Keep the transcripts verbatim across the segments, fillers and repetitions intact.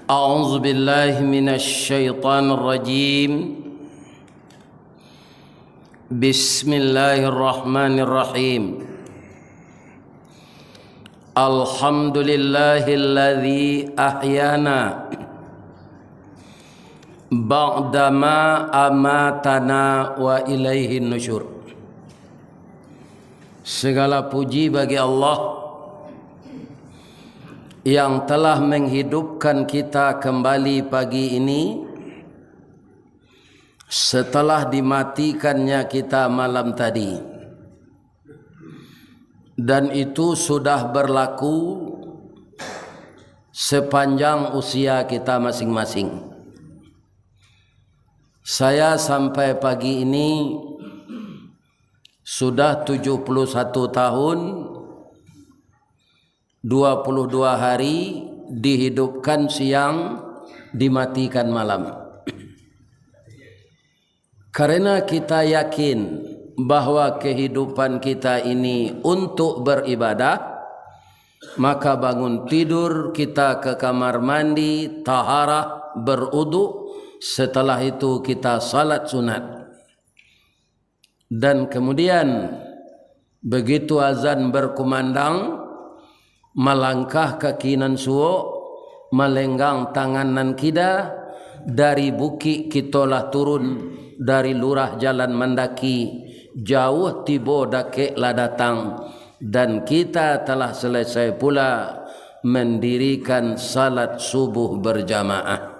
أعوذ بالله من الشيطان الرجيم. بسم الله الرحمن الرحيم. الحمد لله الذي أحيانا بعدما أماتنا وإليه النشور. Segala puji bagi Allah yang telah menghidupkan kita kembali pagi ini setelah dimatikannya kita malam tadi. Dan itu sudah berlaku sepanjang usia kita masing-masing. Saya sampai pagi ini sudah tujuh puluh satu tahun, dua puluh dua hari, dihidupkan siang, dimatikan malam. Karena kita yakin bahwa kehidupan kita ini untuk beribadah, maka bangun tidur kita ke kamar mandi, taharah, berudu, setelah itu kita salat sunat. Dan kemudian, begitu azan berkumandang, malangkah kaki nan suok, malenggang tangan nan kida, dari bukik kito lah turun, dari lurah jalan mandaki, jauah tibo dakek lah datang, dan kita telah selesai pula mendirikan salat subuh berjamaah.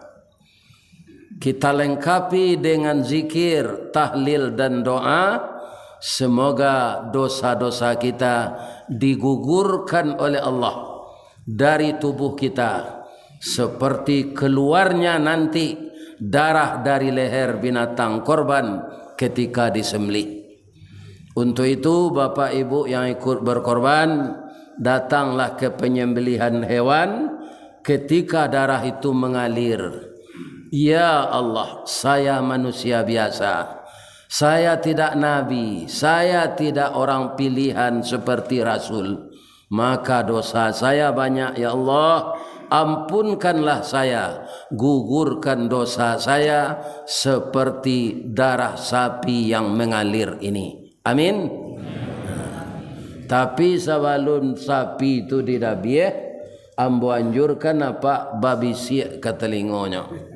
Kita lengkapi dengan zikir, tahlil, dan doa. Semoga dosa-dosa kita digugurkan oleh Allah dari tubuh kita, seperti keluarnya nanti darah dari leher binatang korban ketika disembelih. Untuk itu, Bapak Ibu yang ikut berkorban, datanglah ke penyembelihan hewan ketika darah itu mengalir. Ya Allah, saya manusia biasa. Saya tidak nabi, saya tidak orang pilihan seperti rasul. Maka dosa saya banyak, ya Allah. Ampunkanlah saya, gugurkan dosa saya seperti darah sapi yang mengalir ini. Amin. Tapi sabalun sapi tu didabiah, ambo anjurkan apak babisiak ka talingonyo.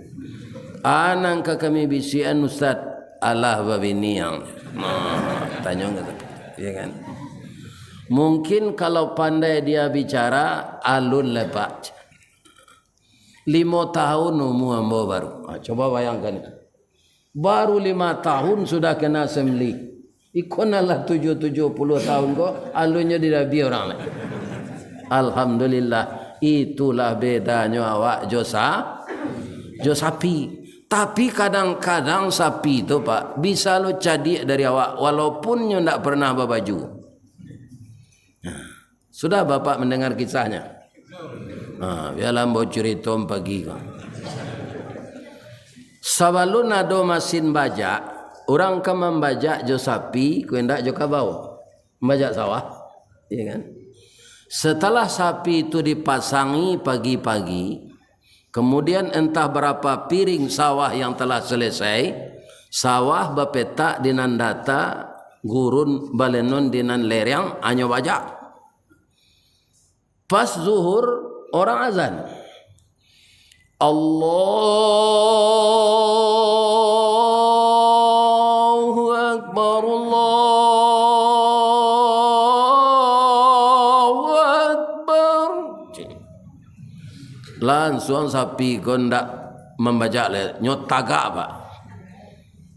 Anang ka kami bisiakan, Ustaz, alah babini ang. Nah, tanyo ka tu. Ya kan? Mungkin kalau pandai dia bicara, alun lepak. Limo tahun umua ambo baru. Ha, coba bayangkan itu. Baru lima tahun sudah kena sembelih. Iko nan lah tujuh, tujuh puluh tahun ko, alunnyo didabiah urang lai. Alhamdulillah, itulah bedanyo awak jo sa-, jo sapi. Tapi kadang-kadang sapi tu, Pak, bisa lo cadiak dari awak, walaupun nyo ndak pernah babaju. Nah, sudah Bapak mendengar kisahnya? Ha, bialah ambo curito pagi ko. Sabalun ado masin bajak, urang ka mambajak jo sapi, ko indak jo kabau. Mambajak sawah, ya kan? Setelah sapi itu dipasangi pagi-pagi, kemudian entah berapa piring sawah yang telah selesai, sawah bapetak di nan data, gurun balenon di nan lereng, hanyo bajak. Pas zuhur, orang azan. Allahu Akbar, Allahu Akbar. Lansuang sapi ko ndak mambajak lai, nyo tagak, Pak.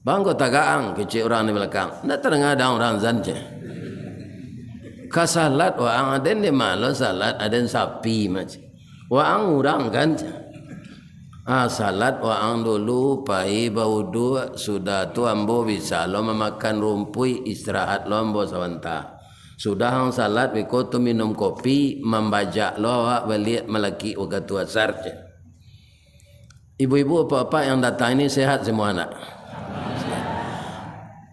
"Bang, ko tagak ang," kecek urang di balakang. "Ndak tadanga dang urang azan," ceh. "Ka salat waang, aden di ma lo salat, aden sapi mah," ceh. "Waang urang kan," ceh. "Ah, salat waang dulu, pai bauduak, sudah tu ambo bisa lo mamakan rumpuik, istirahat lo ambo sabanta. Sudah ang salat, beko tu minum kopi, mambajak lo awak baliak malakik wakatu asar," ceh. Ibu-ibu, bapak-bapak yang datang ini sehat semua, nak?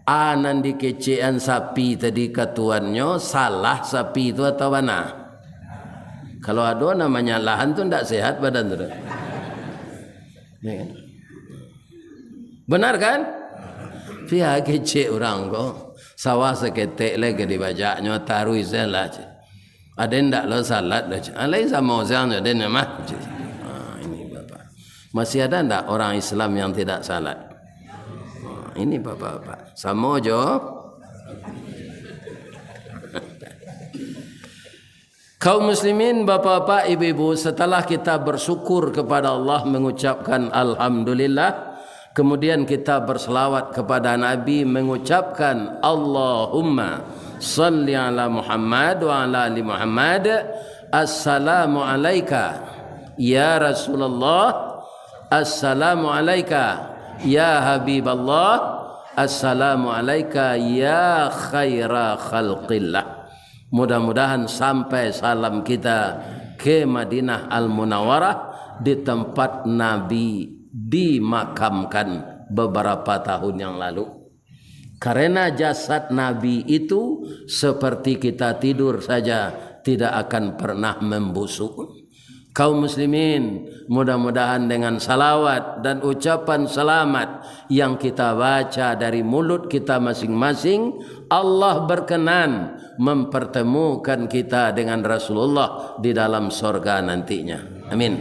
Ah, nan dikecekan sapi tadi ka tuannyo, salah sapi tu atau bana? Kalau ado nan manyalahan tu, ndak sehat badan tu. Ya kan? Benar kan? Pia kecek urang ko. Sawah saketek lai ka dibajaknyo, taruih se lah, cek. Aden ndak lo salat doh, cek. Ah, lai samo siang jo aden mah, cek. Ah, ini Bapak. Masih ada ndak orang Islam yang tidak salat? Ah, ini Bapak-bapak. Samo jo. Kaum muslimin, bapak-bapak, ibu-ibu, setelah kita bersyukur kepada Allah, mengucapkan alhamdulillah, kemudian kita berselawat kepada Nabi, mengucapkan Allahumma salli ala Muhammad wa ala ali Muhammad. Assalamu alaika ya Rasulullah, assalamu alaika ya Habiballah, assalamu alaika ya khaira khalqillah. Mudah-mudahan sampai salam kita ke Madinah Al-Munawwarah, di tempat Nabi dimakamkan beberapa tahun yang lalu. Karena jasad Nabi itu seperti kita tidur saja, tidak akan pernah membusuk. Kaum muslimin, mudah-mudahan dengan salawat dan ucapan selamat yang kita baca dari mulut kita masing-masing, Allah berkenan mempertemukan kita dengan Rasulullah di dalam sorga nantinya. Amin.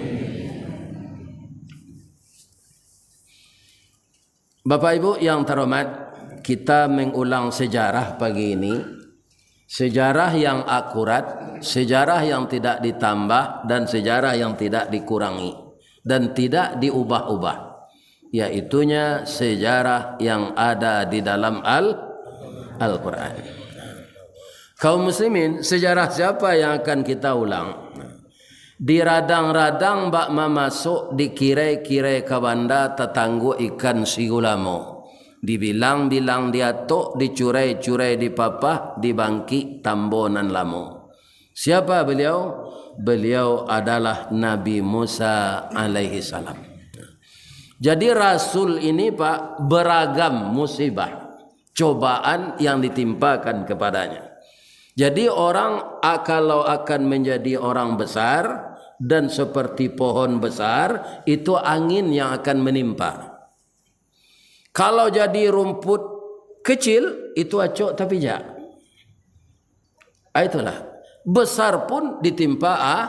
Bapak Ibu yang terhormat, kita mengulang sejarah pagi ini. Sejarah yang akurat, sejarah yang tidak ditambah, dan sejarah yang tidak dikurangi, dan tidak diubah-ubah. Yaitunya sejarah yang ada di dalam Al-, Al-Quran. Kaum muslimin, sejarah siapa yang akan kita ulang? Diradang-radang bak mamasok, dikirai-kirai ka banda, tatangguak ikan sigulamo. Dibilang-bilang diatok, dicurai-curai dipapah, dibangkik tambo nan lamo. Siapa beliau? Beliau adalah Nabi Musa alaihi salam. Jadi rasul ini, Pak, beragam musibah, cobaan yang ditimpakan kepadanya. Jadi orang a-, kalau akan menjadi orang besar dan seperti pohon besar, itu angin yang akan menimpa. Kalau jadi rumput kecil, itu acok tapijak. Ah, itulah. Besar pun ditimpa a-,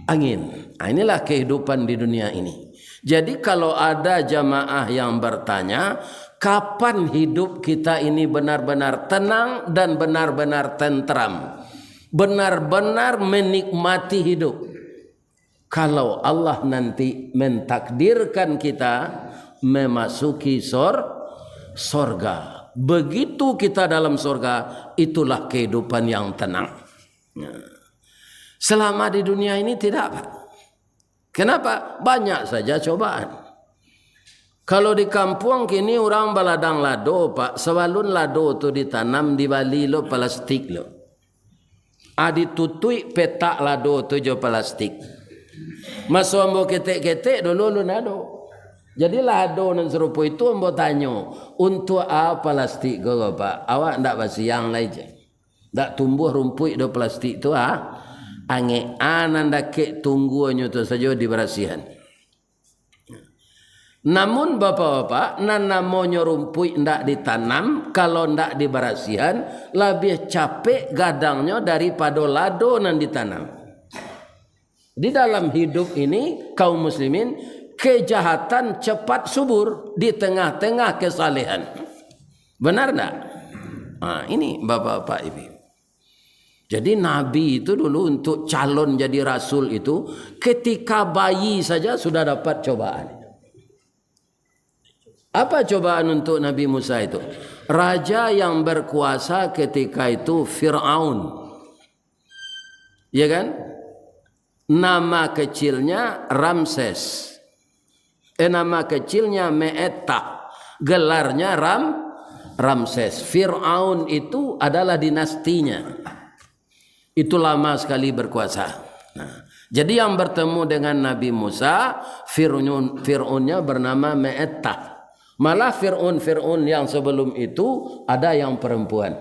angin. Ah, inilah kehidupan di dunia ini. Jadi, kalau ada jamaah yang bertanya, kapan hidup kita ini benar-benar tenang dan benar-benar tentram, benar-benar menikmati hidup? Kalau Allah nanti mentakdirkan kita memasuki sor-, sorga. Begitu kita dalam sorga, itulah kehidupan yang tenang. Nah, selama di dunia ini tidak, Pak. Kenapa? Banyak saja cobaan. Kalau di kampuang kini urang baladang lado, Pak, sabalun lado tu ditanam, dibali lo plastik lo. Ah, ditutuik petak lado tu jo plastik. Maso ambo ketek-ketek dulu, alun ado. Jadi lah ado nan sarupo itu, ambo tanyo, "Untuak a plastik ko, Pak? Awak ndak basiang lai je. Ndak tumbuah rumpuik do plastik tu, ah? Angek a nan dakek tungguanyo tu sajo dibarasiahan." Namun, bapak-bapak, nan namonyo rumpuik ndak ditanam, kalau ndak dibarasiahan, labiah capek gadangnyo daripado lado nan ditanam. Di dalam hidup ini, kaum muslimin, kejahatan cepat subur di tengah-tengah kesalehan. Benar ndak? Nah, ini, bapak-bapak, ibu. Jadi, Nabi itu dulu untuk calon jadi rasul itu, ketika bayi saja sudah dapat cobaan. Apa cobaan untuk Nabi Musa itu? Raja yang berkuasa ketika itu Firaun. Ya kan? Nama kecilnya Ramses. Eh, nama kecilnya Me'etah. Gelarnya Ram-, Ramses. Firaun itu adalah dinastinya. Itu lama sekali berkuasa. Nah, jadi yang bertemu dengan Nabi Musa, Fir'un, Fir'unnya bernama Me'etah. Malah Fir'un-Fir'un yang sebelum itu ada yang perempuan.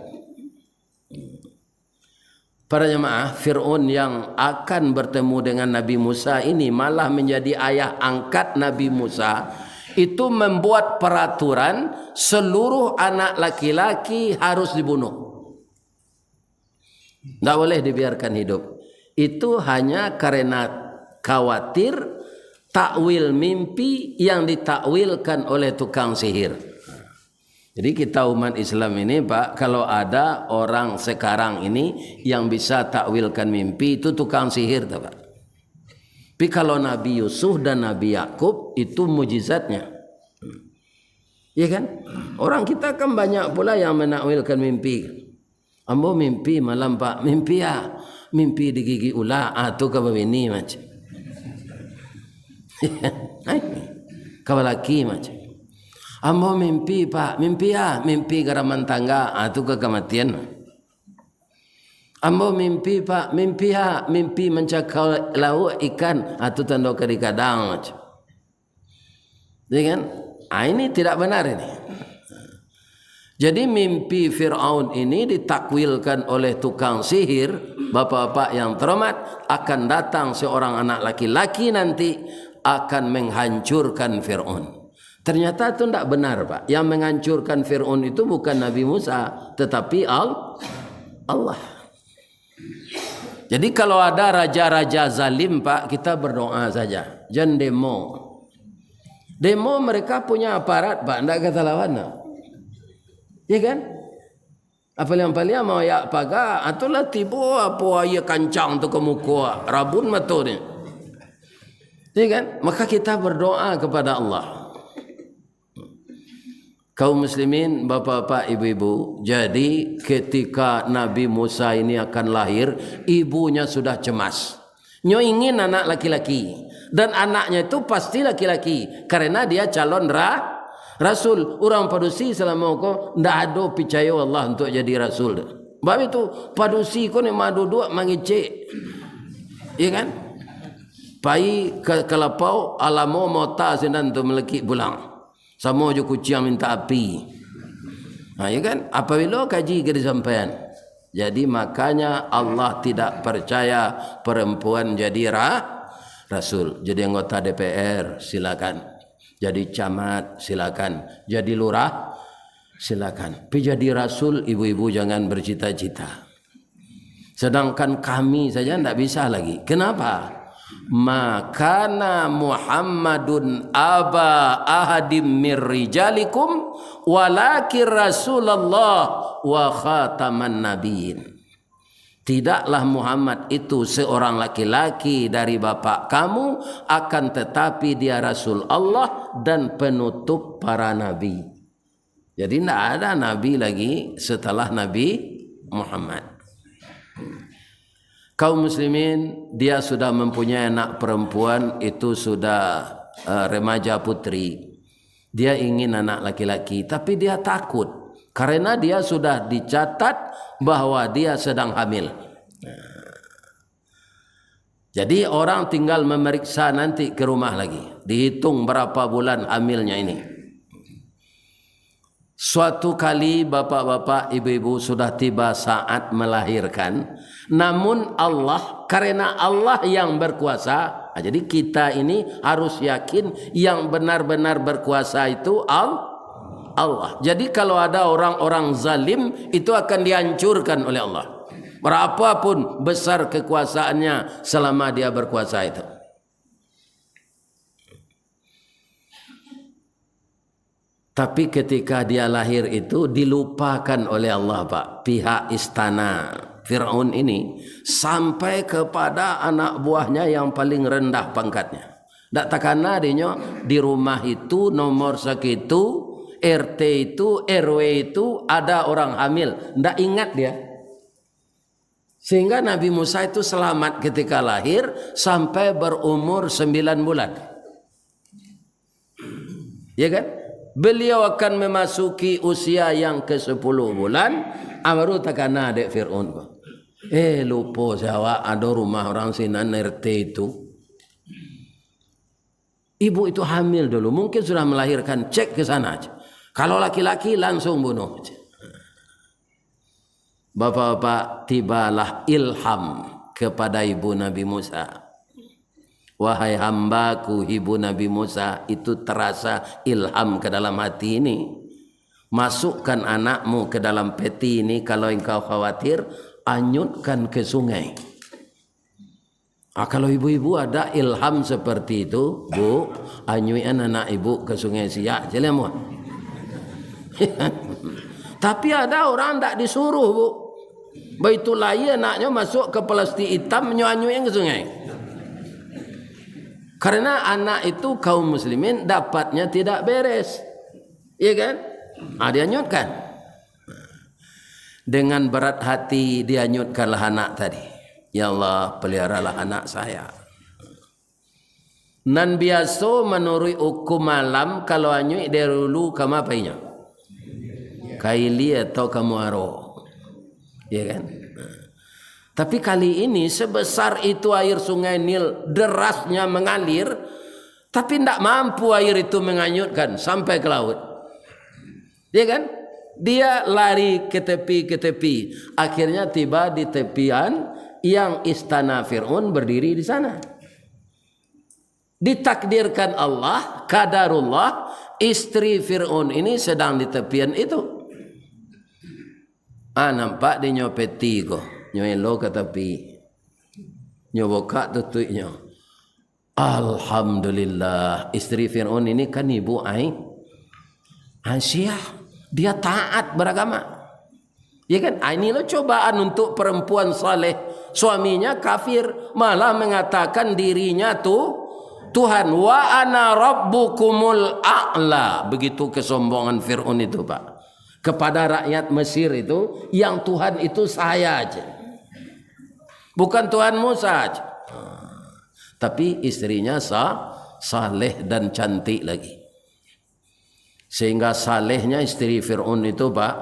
Para jemaah, Fir'aun yang akan bertemu dengan Nabi Musa ini malah menjadi ayah angkat Nabi Musa, itu membuat peraturan seluruh anak laki-laki harus dibunuh. Ndak boleh dibiarkan hidup. Itu hanya karena khawatir takwil mimpi yang ditakwilkan oleh tukang sihir. Jadi kita umat Islam ini, Pak, kalau ada orang sekarang ini yang bisa takwilkan mimpi, itu tukang sihir tu, Pak. Tapi kalau Nabi Yusuf dan Nabi Yakub, itu mujizatnya. Ya kan? Orang kita kan banyak pula yang menakwilkan mimpi. "Ambo mimpi malam, Pak." "Mimpi a?" "Mimpi digigik ular." Ah, tu ka babini macam. Ai, ka balaki macam. "Ambo mimpi, Pak." "Mimpi a?" "Mimpi garaman tangga." Ah, tu ka kamatian. "Ambo mimpi, Pak." "Mimpi a?" "Mimpi mancakau lauak ikan." Ah, tu tando ka dikadang macam. Ya kan? Ah, ini tidak benar ini. Jadi mimpi Fir'aun ini ditakwilkan oleh tukang sihir, bapak-bapak yang terhormat, akan datang seorang anak laki-laki nanti akan menghancurkan Fir'aun. Ternyata itu tidak benar, Pak. Yang menghancurkan Fir'aun itu bukan Nabi Musa, tetapi Al-, Allah. Jadi kalau ada raja-raja zalim, Pak, kita berdoa saja. Jan demo. Demo mereka punya aparat, Pak, ndak ka talawan, Pak. Ya kan? Apaliang-paliang maoyak paga, atulah tibo apo aia kancang tu ka muko, rabun mato ni. Ya kan? Maka kita berdoa kepada Allah. Kaum muslimin, bapak-bapak, ibu-ibu, jadi ketika Nabi Musa ini akan lahir, ibunya sudah cemas. Nyo ingin anak laki-laki, dan anaknya itu pasti laki-laki, karena dia calon ra-, rasul. Urang padusi salamo ko ndak ado picayo Allah untuk jadi rasul. Sebab itu, padusi ko ni maduduak mangecek. Ya kan? Pai ka, ka lapau, alamo mota sinan tu malekik pulang. Samo jo kuciang mintak api. Ha, ya kan? Apabilo kaji ka disampaian. Jadi, makanya Allah tidak percaya perempuan jadi ra-, rasul. Jadi anggota D P R, silakan. Jadi camat, silakan. Jadi lurah, silakan. Tapi jadi rasul, ibu-ibu jangan bercita-cita. Sedangkan kami saja ndak bisa lagi. Kenapa? "Ma kana Muhammadun aba ahadim mir rijalikum, walakin Rasulullah wa khataman nabiyyin." Tidaklah Muhammad itu seorang laki-laki dari bapak kamu, akan tetapi dia Rasul Allah dan penutup para nabi. Jadi, ndak ada nabi lagi setelah Nabi Muhammad. Kaum muslimin, dia sudah mempunyai anak perempuan, itu sudah, eh, remaja putri. Dia ingin anak laki-laki, tapi dia takut karena dia sudah dicatat bahwa dia sedang hamil. Jadi, orang tinggal memeriksa nanti ke rumah lagi, dihitung berapa bulan hamilnya ini. Suatu kali, bapak-bapak, ibu-ibu, sudah tiba saat melahirkan, namun Allah, karena Allah yang berkuasa, nah, jadi kita ini harus yakin yang benar-benar berkuasa itu Al-, Allah. Jadi, kalau ada orang-orang zalim, itu akan dihancurkan oleh Allah. Berapapun besar kekuasaannya selama dia berkuasa itu. Tapi ketika dia lahir itu, dilupakan oleh Allah, Pak, pihak istana Firaun ini, sampai kepada anak buahnya yang paling rendah pangkatnya. Ndak takana dinyo, di rumah itu, nomor sakitu, R T itu, R W itu, ada orang hamil. Ndak ingat dia. Sehingga Nabi Musa itu selamat ketika lahir sampai berumur sembilan bulan. Ya kan? Beliau akan memasuki usia yang ke sepuluh bulan, ah, baru takana dek Fir'aun ko. "Eh, lupo se awak, ado rumah urang sinan R T itu. Ibu itu hamil dulu, mungkin sudah melahirkan, cek ke sana aja. Kalau laki-laki, langsung bunuh." Bapak-bapak, tibalah ilham kepada ibu Nabi Musa. "Wahai hambaku, ibu Nabi Musa," itu terasa ilham ke dalam hati ini. "Masukkan anakmu ke dalam peti ini, kalau engkau khawatir, anyutkan ke sungai." Ah, kalau ibu-ibu ada ilham seperti itu, "Bu, anyuikan anak ibu ke Sungai Siak," calian, Bu. Tapi ada orang ndak disuruh, Bu. Baitu lai anaknyo masuk ke plastik itam, nyo anyuikan ke sungai. Karena anak itu kaum muslimin dapatnya tidak beres. Iya kan? Ah, dianyutkan. Dengan berat hati dianyutkanlah anak tadi. "Ya Allah, peliharalah anak saya." Nan biaso manuruik ukum alam, kalau anyuik dari hulu ka ma painyo? Ka ilia atau ka muaro? Ya kan? Tapi kali ini, sebesar itu air Sungai Nil derasnya mengalir, tapi ndak mampu air itu menganyutkan sampai ke laut. Ya kan? Dia lari ke tepi, ke tepi. Akhirnya tiba di tepian yang istana Fir'aun berdiri di sana. Ditakdirkan Allah, kadarullah, istri Fir'aun ini sedang di tepian itu. Ah, nampak di nyo peti ko. Nyo elo ka tapi. Nyo bukak tutuiknyo. Alhamdulillah, istri Fir'aun ini kan ibu ai-, Aisyah. Dia taat beragama. Ya kan? Ah, inilah cobaan untuk perempuan saleh. Suaminya kafir, malah mengatakan dirinya tu Tuhan. "Wa ana rabbukumul a'la." Begitu kesombongan Fir'aun itu, Pak. Kepada rakyat Mesir itu, yang Tuhan itu saya aja. Bukan Tuhan Musa aja. Tapi istrinya sa-, saleh dan cantik lagi. Sehingga salehnya istri Fir'aun itu, Pak,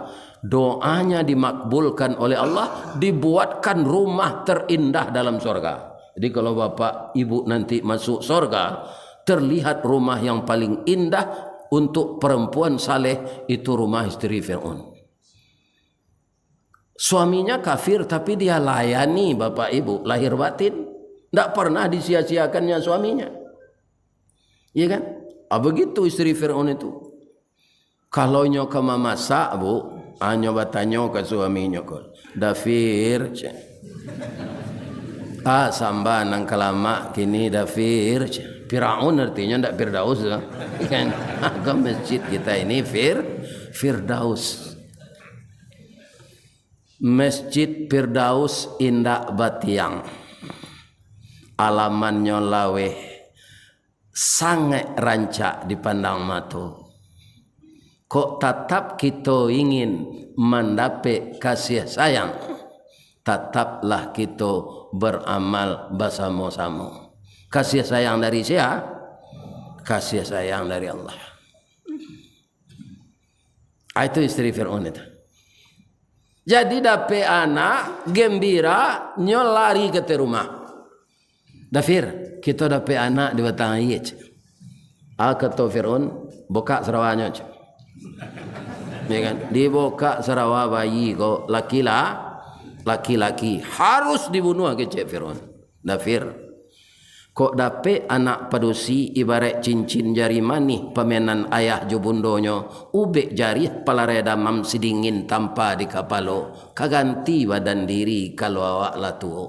doanya dimakbulkan oleh Allah, dibuatkan rumah terindah dalam sorga. Jadi, kalau bapak ibu nanti masuk sorga, terlihat rumah yang paling indah untuk perempuan saleh itu rumah istri Fir'aun. Suaminya kafir, tapi dia layani bapak ibu, lahir batin. Ndak pernah disia-siakannya suaminya. Iya kan? Ah, begitu istri Fir'aun itu. Kalau nyo ka mamasak, Bu, ah, nyo batanyo ka suaminyo ko, "Dafir," cek. "Ah, samba nan ka lamak kini, Dafir," cek. Firaun artinyo ndak Firdaus, kan? Maka masjid kita ini Fir-, Firdaus. Masjid Firdaus indak batiang. Alamannyo laweh, sangaik rancak dipandang mato. Kok tatap kito ingin mandapek kasih sayang, tataplah kito baramal basamo-samo. Kasih sayang dari sia? Kasih sayang dari Allah. Ah, itu istri Fir'aun itu. Jadi, dapek anak, gembira, nyo lari ka ateh rumah. "Dafir, kito dapek anak di batang aia," cek. Ah, kato Fir'aun, "Bukak sarawanyo," cek. Ya kan? Dibukak sarawa bayi ko, laki-la-, laki-laki. "Harus dibunuah," kecek Fir'aun. "Dafir, kok dapek anak padusi, ibaraik cincin jari manih, pamenan ayah jo bundonyo, ubek jarih palarai damam, sidingin tampa di kapalo, ka ganti badan diri kalau awak lah tuo.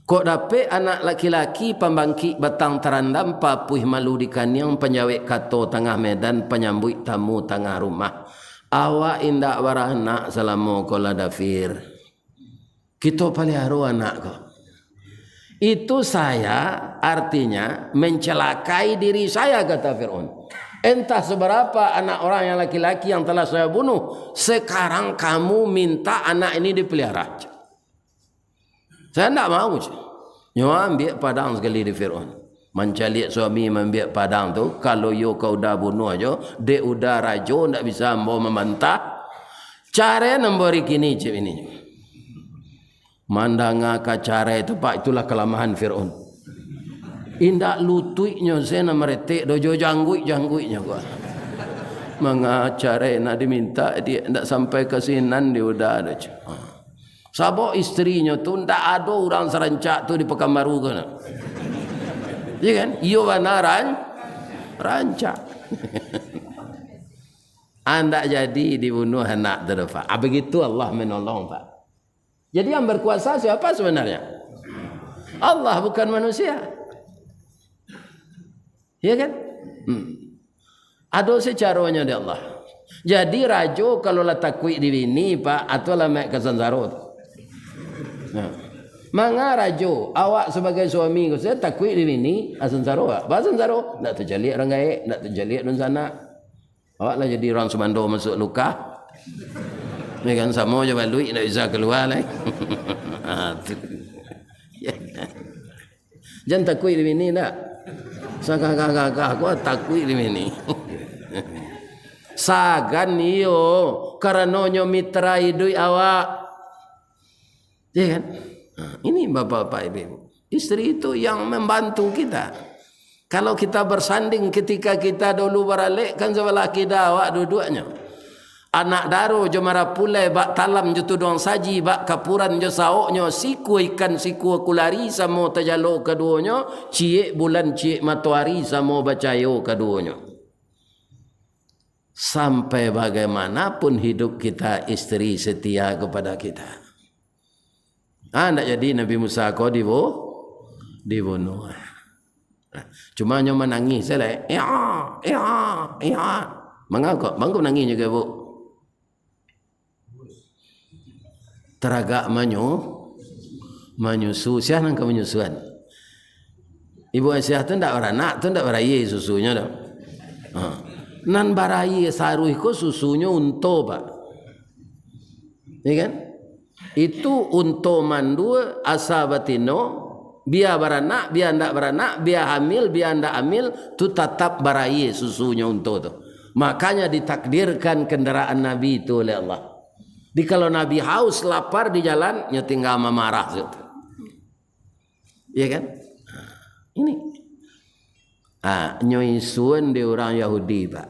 Kok dapek anak laki-laki, pambangkik batang tarandam, papuih malu di kaniang, panjawek kato tangah medan, panyambuik tamu tangah rumah. Awak indak baranak salamo ko lah, Dafir. Kito paliharo anak ko." "Itu saya, artinya mencelakai diri saya," kata Fir'aun. "Entah seberapa anak orang yang laki-laki yang telah saya bunuh, sekarang kamu minta anak ini dipelihara." "Saya ndak mau," cek. Nyo ambiak padang sakali di Fir'aun. Mancaliak suami maambiak padang tu, kalau iyo ka uda bunuah jo, dek uda rajo ndak bisa ambo mambantah. "Carai ambo ari kini," cek bininyo. Mandanga ka carai tu, Pak, itulah kalamahan Fir'aun. Indak lutuiknyo se nan maretek doh, jo jangguik-jangguiknyo ko. Manga carai nak diminta, dia ndak sampai ka sinan di uda tu, cik. Ha. Sabab isterinyo tu ndak ado urang sarancak tu di Pakanbaru ko, nah. Iya kan? Iyo bana ran-, rancak. Andak jadi dibunuh anak tu, Pak. Ah, begitu Allah menolong, Pak. Jadi yang berkuasa siapa sebenarnya? Allah, bukan manusia. Ya kan? Hmm. Ado secaronyo di Allah. Jadi rajo kalau lah takuik di bini, Pak, atau lah mek ka sansaro tu. Nah. Manga rajo, awak sebagai suami ko, saya takuik di bini, ah, sansaro, Pak. Bah sansaro, ndak tacaliak urang gaek, ndak tacaliak dunsanak. Awak lah jadi urang sumando masuak lukah. Ya kan, samo jo baluik, ndak bisa kalua lai. Ha, tu. Ya kan? Jan takuik di bini ndak? Sagagah-gagah ko takuik di bini. Sagan iyo, karano nyo mitra iduik awak. Ya kan? Nah, ini bapak-bapak, ibu-ibu. Isteri itu yang membantu kita. Kalau kita bersanding ketika kita dulu baralek, kan sabalah kida awak duduaknyo. Anak daro jo marapulai, bak talam jo tuduang saji, bak kapuran jo saoknyo, sikua ikan sikua kulari samo tajalo kaduonyo, ciek bulan ciek matoari samo bacayo kaduonyo. Sampai bagaimanapun hidup kita, isteri setia kepada kita. Ah, ndak jadi Nabi Musa ko dibu-, dibunuh. Cuma nyo manangih sajo lai. Iya, iya, iya. Mangko, mangko manangih nyo, Bu? Taragak manyu-, manyusu. Sia nan ka manyusuan? Ibu Aisyah tu ndak baranak, tu ndak barayie susunyo tu. Ha. Nan barayie saruih ko susunyo unto, Pak. Ya kan? Itu unto mandua asa batino, bia baranak, bia ndak baranak, bia hamil, bia ndak hamil, tu tatap barayie susunyo unto tu. Makanya ditakdirkan kendaraan Nabi itu oleh Allah. Di kalau Nabi haus, lapar di jalan, nyo tingga mamarah situ. Iya kan? Ini. Ah, nyo isuan di urang Yahudi, Pak.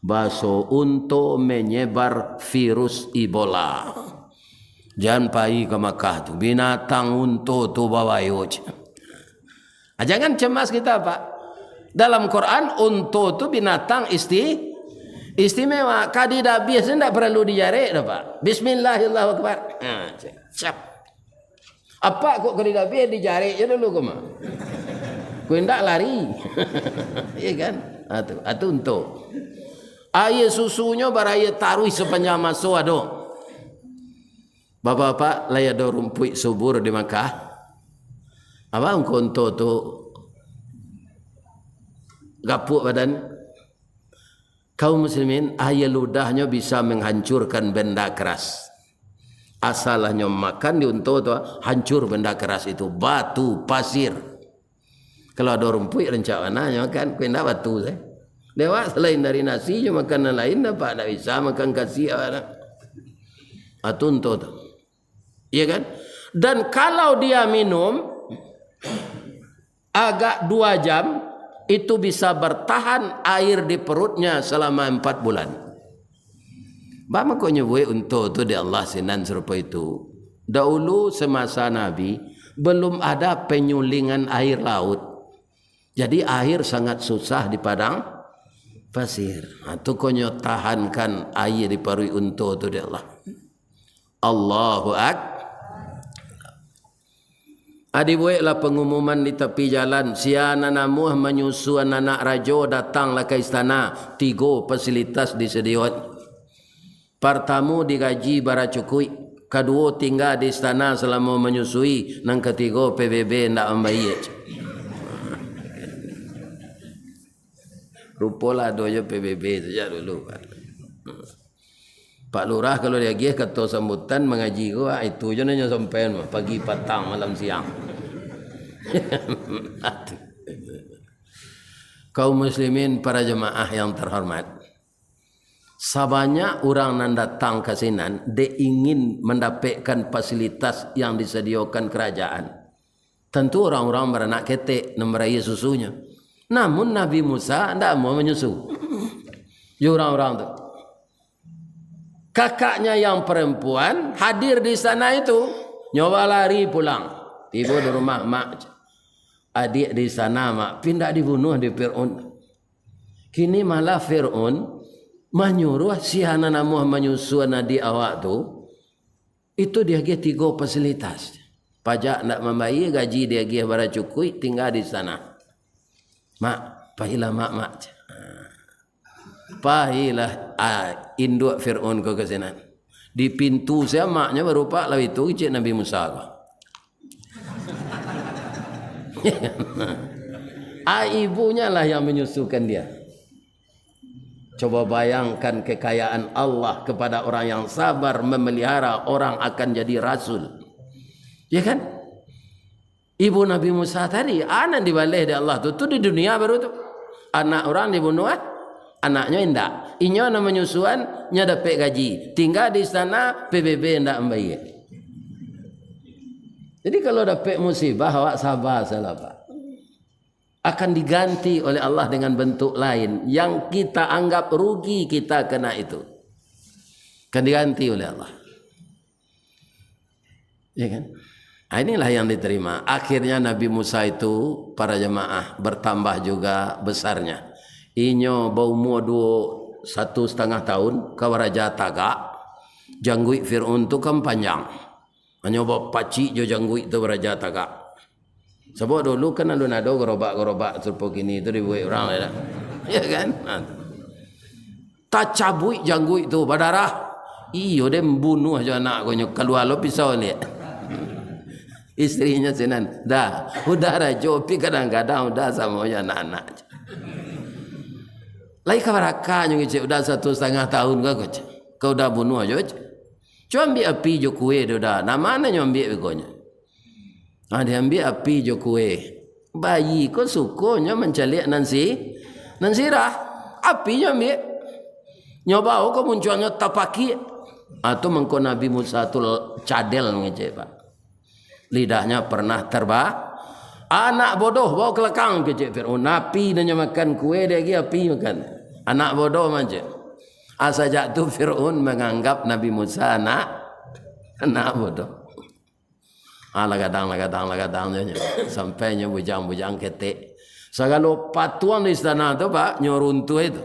Baso unto menyebar virus Ebola. Jan pai ka Makkah tu, binatang unto tu babayo, cek. Ah, jangan cemas kita, Pak. Dalam Quran, unto tu binatang isti-, istimewa. Kadi dabiah tu ndak paralu dijarek doh, Pak. Bismillahirrahmanirrahim. Ah, cek. Siap. Apak kok kali dabiah dijarek je dulu ko mah. Kok indak lari. Iya kan? Atu, atu unto. Aia susunyo barayie taruih sapanjang maso ado. Bapak-bapak, lai ado rumpuik subur di Makkah. Apak unto tu gapuak badan. Kaum muslimin, aia ludahnyo bisa menghancurkan benda keras. Asal lah nyo makan di unto tu, hancur benda keras itu, batu, pasir. Kalau ado rumpuik, rancak bana nyo makan, kok indak batu sajo. Dek awak, salain dari nasi, nyo makan nan lain, apak ndak bisa makan kasiak awak tu. Ah, tu unto tu. Iya kan? Dan kalau dia minum, agak dua jam, itu bisa bertahan air di perutnya selama empat bulan. Baa mangko nyo buek unto tu dek Allah sinan sarupo itu? Dahulu semasa Nabi, belum ada penyulingan air laut. Jadi air sangat susah di padang pasir. Ha, tu ko nyo tahankan air di paruik unto tu dek Allah. Allahu Ak-, Adi bueklah pangumuman di tapi jalan, sia nan namuah manyusuan anak rajo, datanglah ka istana, tigo fasilitas disadiakan. Partamo, digaji baracukuik, kaduo, tingga di istana salamo manyusui, nan katigo, P B B ndak mambayia. Rupolah ado jo P B B sajak dulu. Pak Lurah kalau diagiah kato sambutan mangaji ko, ah, itu jo nan nyo sampaian mah, pagi, patang, malam, siang. Kaum muslimin, para jemaah yang terhormat, sabanyak urang nan datang ka sinan dek ingin mandapekkan fasilitas yang disadiokan kerajaan. Tantu urang-urang baranak ketek nan barayie susunyo. Namun Nabi Musa ndak amuah manyusu. Jo urang-urang tu. Kakaknya yang perempuan hadir di sana itu, nyo balari pulang. Tibo di rumah mak, "Adiak di sana, Mak, pindah dibunuah di Fir'aun." Kini malah Fir'aun manyuruah si nan namuah manyusuan adiak awak tu, itu diagiah tigo fasilitas. Pajak ndak mambayia, gaji diagiah bara cukuik, tingga di sana. "Mak, pailah, Mak, Mak." Pailah, ah, induak Fir'aun ko ka sinan. Di pintu sia maknyo barupak lah itu kecek Nabi Musa ko. Ah, ibunya lah yang menyusukan dia. Coba bayangkan kekayaan Allah kepada orang yang sabar memelihara, orang akan jadi rasul. Ya kan? Ibu Nabi Musa tadi, anak dibaleh dek Allah tu, tu di dunia baru tu. Anak urang dibunuah, anaknyo indak. Inyo nan manyusuan, nyo dapek gaji. Tingga di sana, P B B indak mambayia. Jadi kalau dapek musibah, awak sabar salah, Pak. Akan diganti oleh Allah dengan bentuk lain yang kita anggap rugi kita kena itu. Akan diganti oleh Allah. Ya kan? Ah, inilah yang diterima. Akhirnya Nabi Musa itu, para jemaah, bertambah juga besarnya. Inyo baumua duo, satu setengah tahun, ka baraja tagak. Jangguik Fir'aun tu kan panjang. Hanyo bapacik jo jangguik tu baraja tagak. Sabab dulu kan alun ado garobak-garobak sarupo kini tu dibuek urang, ya. Ya kan? Ha, tu. Tacabuik jangguik tu, badarah. Iyo, den bunuah jo anak ko nyo, kalua lo pisau liak. Istrinyo sinan, "Dah, udah rajo, tapi kadang-kadang udah samo jo anak-anak." Lai ka barakanyo kecek, udah satu setengah tahun ka kecek. Ka udah bunuah jo, cek. Cubo ambiak api jo kue tu dah. Nan ma nyo ambiak beko nyo? Ah, diambiak api jo kue. Bayi ko sukonyo mancaliak nan si-, nan sirah. Api nyo ambiak. Nyo bao ka muncuangnyo tapakiak. Ah, tu mangko Nabi Musa tu l-, cadel ngecek, Pak. Lidahnyo pernah terba-, "Anak bodoh, bao ka lakang," kecek Fir'aun. Api nan nyo makan kue, diagiah api makan. Anak bodoh mah, cek. Ah, sajak tu Fir'aun manganggap Nabi Musa anak, anak bodoh. Ah, lah gadang, lah gadang, lah gadang nyo, nyo. Sampai nyo bujang-bujang ketek. Sagalo patuang di istana tu, Pak, nyo runtuah itu.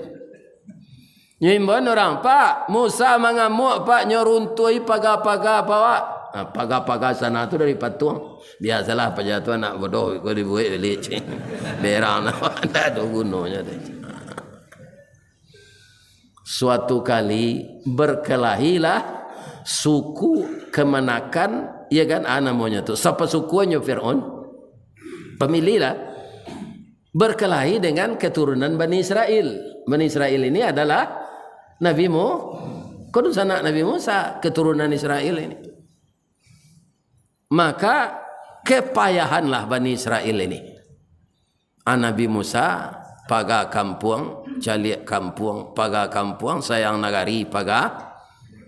Nyo imbauan urang, "Pak, Musa mangamuak, Pak, nyo runtuahi paga-paga, Pak." Ah, paga-paga istana tu dari patuang. Biasolah, paja tu anak bodoh, iko dibuek baliak, cek. Berang lah, ndak ado gunonyo tu. Suatu kali, berkelahilah suku kamanakan, ya kan, ah, namonyo tu, sapasukuannyo Fir'aun, famili lah, berkelahi dengan keturunan Bani Israel. Bani Israel ini adalah Nabi Mu-, ko dunsanak Nabi Musa, keturunan Israel ini. Maka, kepayahanlah Bani Israel ini. Ah, Nabi Musa, paga kampuang, caliak kampuang, paga kampuang, sayang nagari, paga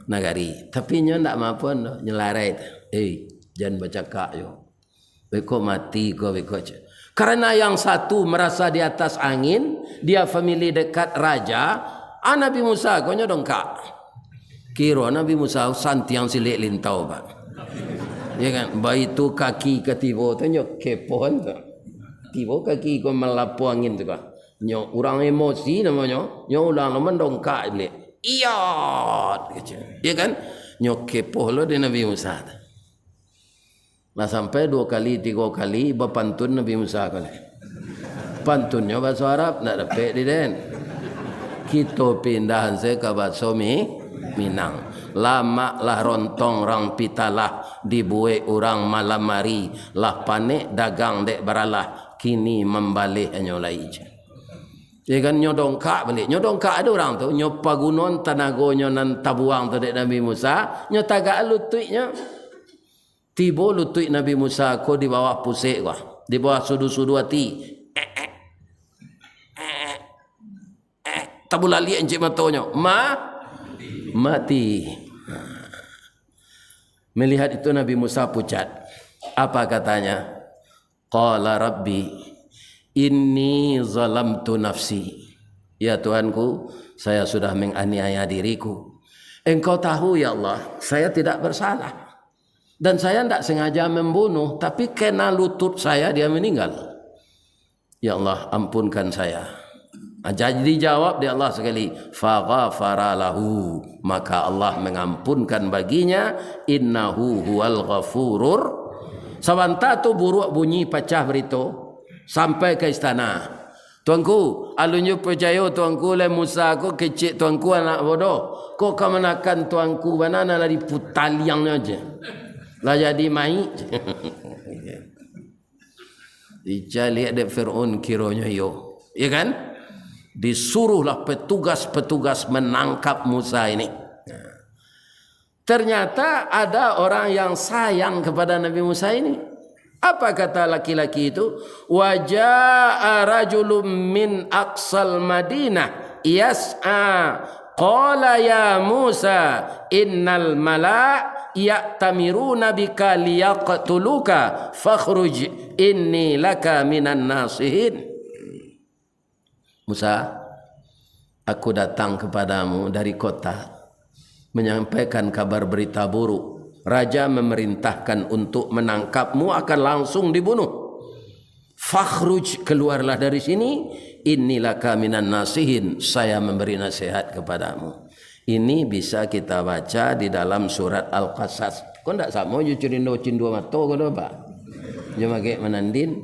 nagari. Tapi nyo ndak mampu, nyo larai tu. "Eh, jan bacakak jo. Beko mati ko, beko," cek. Karena yang satu merasa di atas angin, dia famili dekat raja, ah, Nabi Musa ko nyo dongkak. Kiro Nabi Musa santiang silek lintau, Pak. Ya kan? Baitu kaki ka tibo tu nyo kepoh tu. Tibo kaki ko malapo angin tu ka. Nyo urang emosi namonyo, nyo ulang lo mandongkak baliak. "Iyot!" kecek. Ya kan? Nyo kepoh lo dek Nabi Musa tu. Lah sampai duo kali, tigo kali, bapantun Nabi Musa ko lai. Pantunnyo bahaso Arab, ndak dapek di den. Kito pindahan se ka bahaso Mi-, Minang. Lamak lah rontong rang pitalah, dibuek urang malam ari, lah panek dagang dek baralah, kini mambaleh hanyo lai je. Ya kan, nyo dongkak baliak. Nyo dongkak ado urang tu, nyo pagunoan tanagonyo nan tabuang tu dek Nabi Musa, nyo tagak lutuiknyo. Tibo lutuik Nabi Musa ko di bawah pusek ko, di bawah sudu-sudu ati. Tabulaliak incik matonyo. Ma-, mati. Melihat itu Nabi Musa pucat. Apa katanya? Qala Rabbi, inni zalamtu nafsi. Ya Tuhanku, Saya sudah menganiaya diriku. Engkau tahu, ya Allah, saya tidak bersalah. Dan saya ndak sengaja membunuh, tapi kena lutut saya dia meninggal. Ya Allah, ampunkan saya. Ah, jadi dijawab dek Allah sakali, "Faghafara lahu." Maka Allah mengampunkan baginya, "Innahu huwal ghafurur." Sabanta tu buruak bunyi pacah barito, sampai ka istana. "Tuanku, alun jo picayo Tuanku lai Musa ko kecek Tuanku anak bodoh. Ko kamanakan Tuanku bana nan lah diputaliangnyo je. Lah jadi maik." Dicaliak dek Fir'aun kironyo iyo. Ya kan? Disuruhlah petugas-petugas menangkap Musa ini. Ternyata ada orang yang sayang kepada Nabi Musa ini. Apa kata laki-laki itu? "Wa jaa rajulun min aqsal Madinah yas'a, qala ya Musa, innal mala ya'tamiruna bika liyaqtuluka, fakhruj inni laka minan nasihin." "Musa, aku datang kepadamu dari kota, menyampaikan kabar berita buruk. Raja memerintahkan untuk menangkapmu, akan langsung dibunuh. Fakhruj, keluarlah dari sini, inni laka minan nasihin, saya memberi nasihat kepadamu." Ini bisa kita baca di dalam surat Al-Qasas. Ko ndak samo jo curindo cindua mato ko doh, Pak? Jo magek manandin.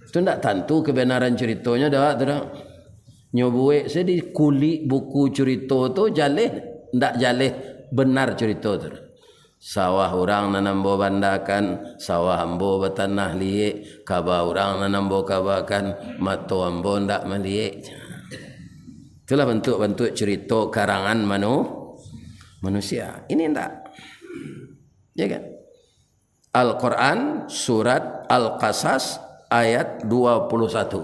Tu ndak tantu kebenaran curitonyo dah tu dah. Nyo buek se di kulik buku curito tu jaleh, ndak jaleh benar curito tu. Sawah urang nan ambo bandakan, sawah ambo batanah liek, kaba urang nan ambo kabakan, mato ambo ndak maliek. Itulah bantuak-bantuak curito karangan manu-, manusia. Ini ndak. Ya kan? Al-Quran, surat Al-Qasas, ayat dua puluh satu.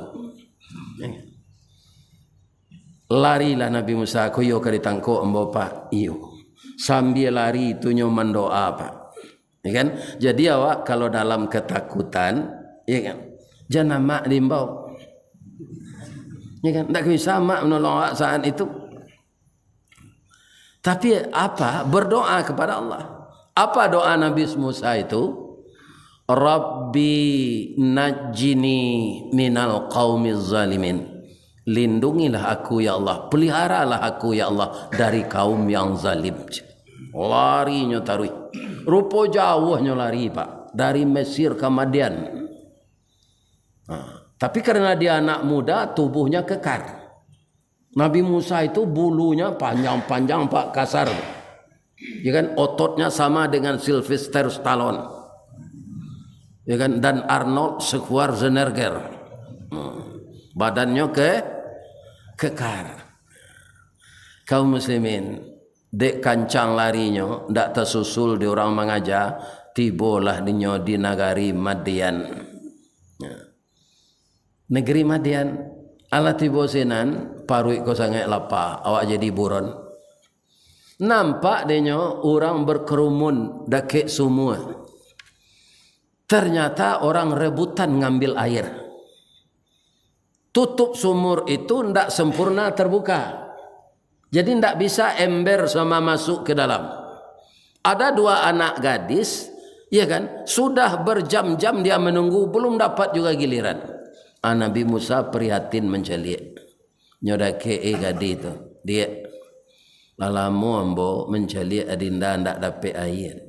Larilah Nabi Musa, ko iyo ka ditangkok ambo, Pak. Iyo. Sambia lari tu nyo mandoa, Pak. Ya kan? Jadi awak kalau dalam ketakutan, ya kan? Jan amak diimbau. Ya kan? Ndak bisa amak manolong awak saat itu. Tapi apa? Berdoa kepada Allah. Apa doa Nabi Musa itu? "Rabbi najjini minal qaumiz zalimin." Lindungilah aku, ya Allah. Peliharalah aku, ya Allah, dari kaum yang zalim. Larinyo taruih. Rupo jauahnyo lari, Pak. Dari Mesir ka Madian. Nah, tapi karena dia anak muda, tubuhnya kekar. Nabi Musa itu bulunya panjang-panjang, Pak, kasar. Ya kan, ototnya sama dengan Sylvester Stallone. Ya kan, dan Arnold Schwarzenegger. Hmm. Badannyo ke-, kekar. Kaum muslimin, dek kancang larinyo, ndak tasusul di urang mangaja, tibolah dinyo di nagari Madian. Ya. Negeri Madian, alah tibo sinan, paruik ko sangaik lapa, awak jadi buron. Nampak denyo urang berkerumun dakek sumua. Ternyata orang rebutan ngambil air. Tutup sumur itu ndak sempurna terbuka. Jadi ndak bisa ember sama masuk ke dalam. Ada dua anak gadis, ya kan, sudah berjam-jam dia menunggu, belum dapat juga giliran. Ah, Nabi Musa prihatin mancaliak. Nyo dakek, eh, gadih tu, "Diak, lah lamo ambo mancaliak adinda ndak dapek aia.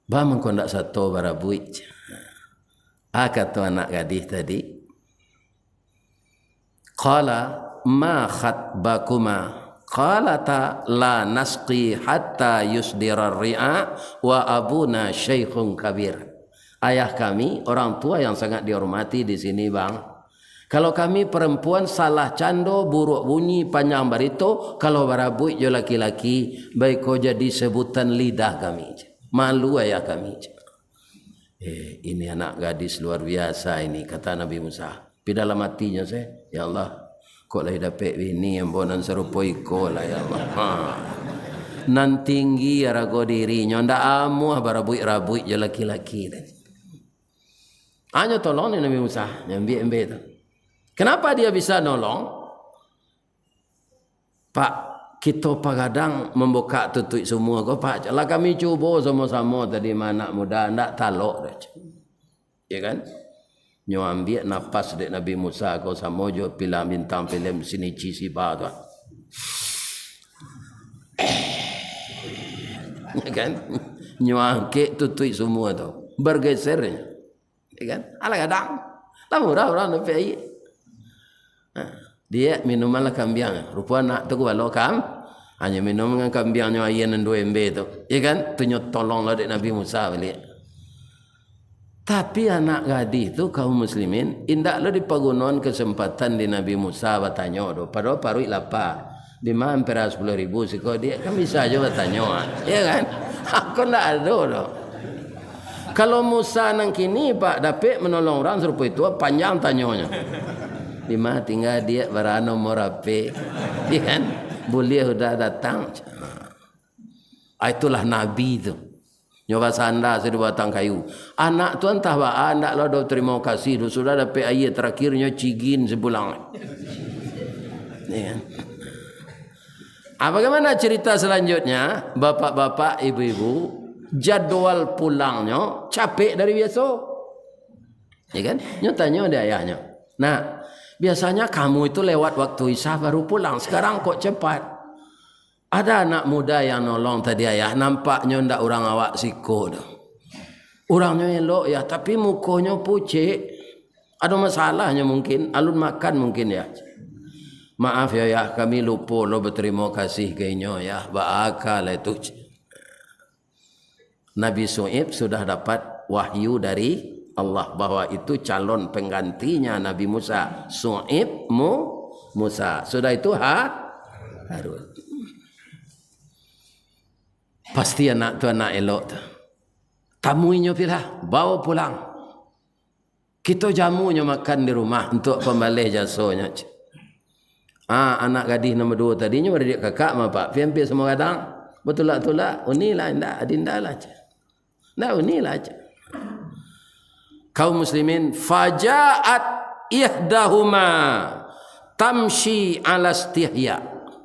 Ba mangko ndak sato barabuik?" Ah, kato anak gadih tadi, Qala, "Ma khatbakuma?" Qalata, "La nasqi hatta yusdirar ri'a, wa abuna syaikhun kabir." Ayah kami, orang tua yang sangat dihormati di sini, Bang. Kalau kami perempuan salah cando, buruak bunyi, panjang barito, kalau barabuik jo laki-laki, baiko jadi sebutan lidah kami. Malu ayah kami. Eh, ini anak gadis luar biasa ini, kata Nabi Musa. Tapi dalam hatinyo se, "Ya Allah, kok lai dapek bini ambo nan sarupo iko lah, ya Allah." Ha. Nan tinggi arago dirinyo, ndak amuah barabuik-rabuik jo laki-laki tadi. Hanyo tolong ni Nabi Musa, nyo ambiak ember tu. Kenapa dia bisa nolong? "Pak, kito pagadang mambukak tutuik sumua ko, Pak. Lah kami cubo samo-samo tadi, ma anak muda, ndak talok doh." Ya kan? Nyo ambiak napas dek Nabi Musa ko samo jo pilih bintang filem Shinichi Shiba tu. Ya kan? Nyo angkek tutuik sumua tu. Bergeser nyo. Ya kan? Alah gadang. Lah murah urang dapek aia. Nah, diak minumanlah kambiang. Rupo anak tu kualo kam-, hanyo minum dengan kambiangnyo aia nan duo ember tu. Ya kan? Tu nyo tolong lah dek Nabi Musa baliak. Tapi anak gadih tu, kaum muslimin, indak lo dipagunoan kesempatan di Nabi Musa batanyo tu. Padahal paruik lapa. Dima ampera sapuluah ribu siko diak, kan bisa jo batanyo, ah. Ya kan? Ako ndak ado doh. Kalau Musa nan kini, Pak, dapek manolong urang sarupo itu, panjang tanyonyo. Dima tingga diak, bara nomor H P. Ya kan? Buliah udah datang. Ah, itulah Nabi tu. Nyo basanda sajo di batang kayu. Anak tu antah baa, ndak lo ado tarimo kasih tu, sudah dapek aia tarakhir nyo cigin sapulang. Ya kan? Ah, bagaimana cerita selanjutnya? Bapak-bapak, ibu-ibu, jadwal pulangnyo capek dari biaso. Ya kan? Nyo tanyo dek ayahnyo, "Nak, biasanya kamu itu lewat waktu Isya baru pulang, sekarang kok cepat?" "Ada anak muda yang nolong tadi, Ayah, nampaknyo ndak urang awak siko doh. Urangnyo elok, Yah, tapi mukonyo pucek. Ado masalahnyo mungkin, alun makan mungkin, Yah." "Maaf yo, Yah, kami lupo lo batarimo kasih ka inyo, Yah. Baa ka lai tu?" Nabi Syu'aib sudah dapat wahyu dari Allah bahwa itu calon penggantinya Nabi Musa. Syu'aib, Mu-, Musa. Sudah itu Ha-, Harun. Pasti anak tu anak elok tu. Tamui nyo pilah, bawa pulang. Kito jamu nyo makan di rumah untuak pambaleh jasonyo, ceh. Ah, anak gadih nomor duo tadi nyo baradiak kakak ma, Pak. Pi ampia samo gadang. Batulak-tulak, unilah indak, adinda lah, ceh. Ndak, unilah, ceh. Kaum muslimin, faja'at ihdahuma tamshi ala istihya.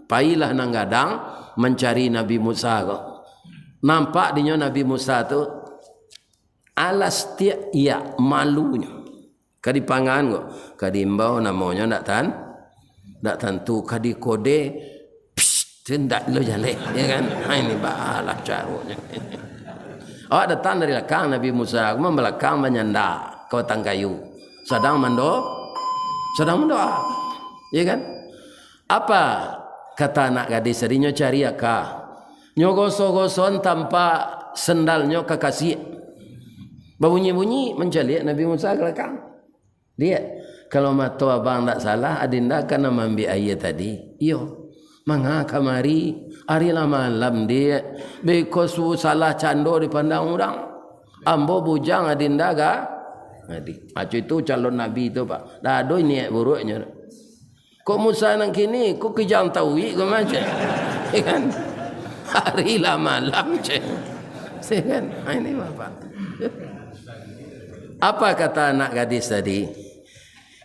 Pailah nan gadang mancari Nabi Musa ko. Nampak dinyo Nabi Musa tu, ala istihya, malunyo. Ka dipangan ko, ka diimbau namonyo ndak tan-, ndak tantu, ka dikode, psst, tu ndak lo jaleh, ya kan? Ha, ini balah caronyo. Awak datang dari lakang, Nabi Musa, mambalakang manyanda ka batang kayu. Sadang mando-, sadang mandoa. Ya kan? Apa kata anak gadis tadi? Nyo cari aka. Nyo goso-gosoan tampak sandalnyo ka kasiak. Babunyi-bunyi, mancaliak Nabi Musa ka lakang. "Diak, kalau mato abang ndak salah, adinda kan nan maambiak aia tadi?" "Iyo." "Manga kamari? Ari lah malam, Diak. Beko su-, salah cando dipandang urang. Ambo bujang, adinda ga-, gadih." Maco itu calon nabi tu, Pak. Dak ado niaik buruaknyo. Kok Musa nan kini, kok kijang tauik ko mah, ceh. Ya kan? Ari lah malam, ceh. Ya kan? Ha, ini Bapak. Apa kata anak gadis tadi?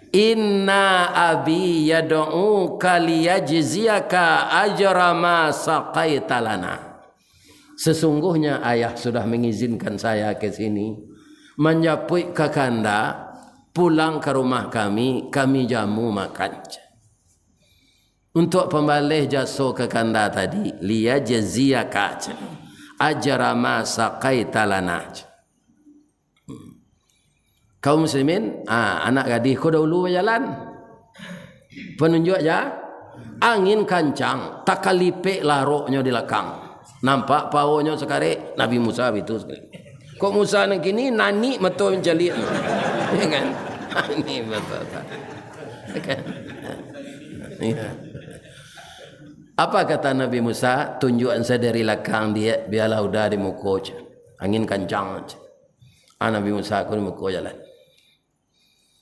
"Inna abi yad'uka liyajziyaka ajra ma saqaita lana." Sesungguhnya ayah sudah mengizinkan saya ke sini, manjapuik kakanda pulang ka rumah kami, kami jamu makan. Untuak pambaleh jaso kakanda tadi, liyajziyaka, ajra ma saqaita lana. Kaum muslimin, ah, anak gadih ko dahulu bajalan. Panunjuak ja, angin kancang, takalipek laroknyo di lakang. Nampak paonyo sakarek, Nabi Musa bitu sakarek. Kok Musa nan kini, nanik mato mancaliak. Ya kan? Ini bapak-bapak. Ya kan? Ya. Apa kata Nabi Musa? "Tunjuakan sajo dari lakang, Diak, bialah uda di muko," ceh. "Angin kancang," ceh. Ah, Nabi Musa ko di muko jalan.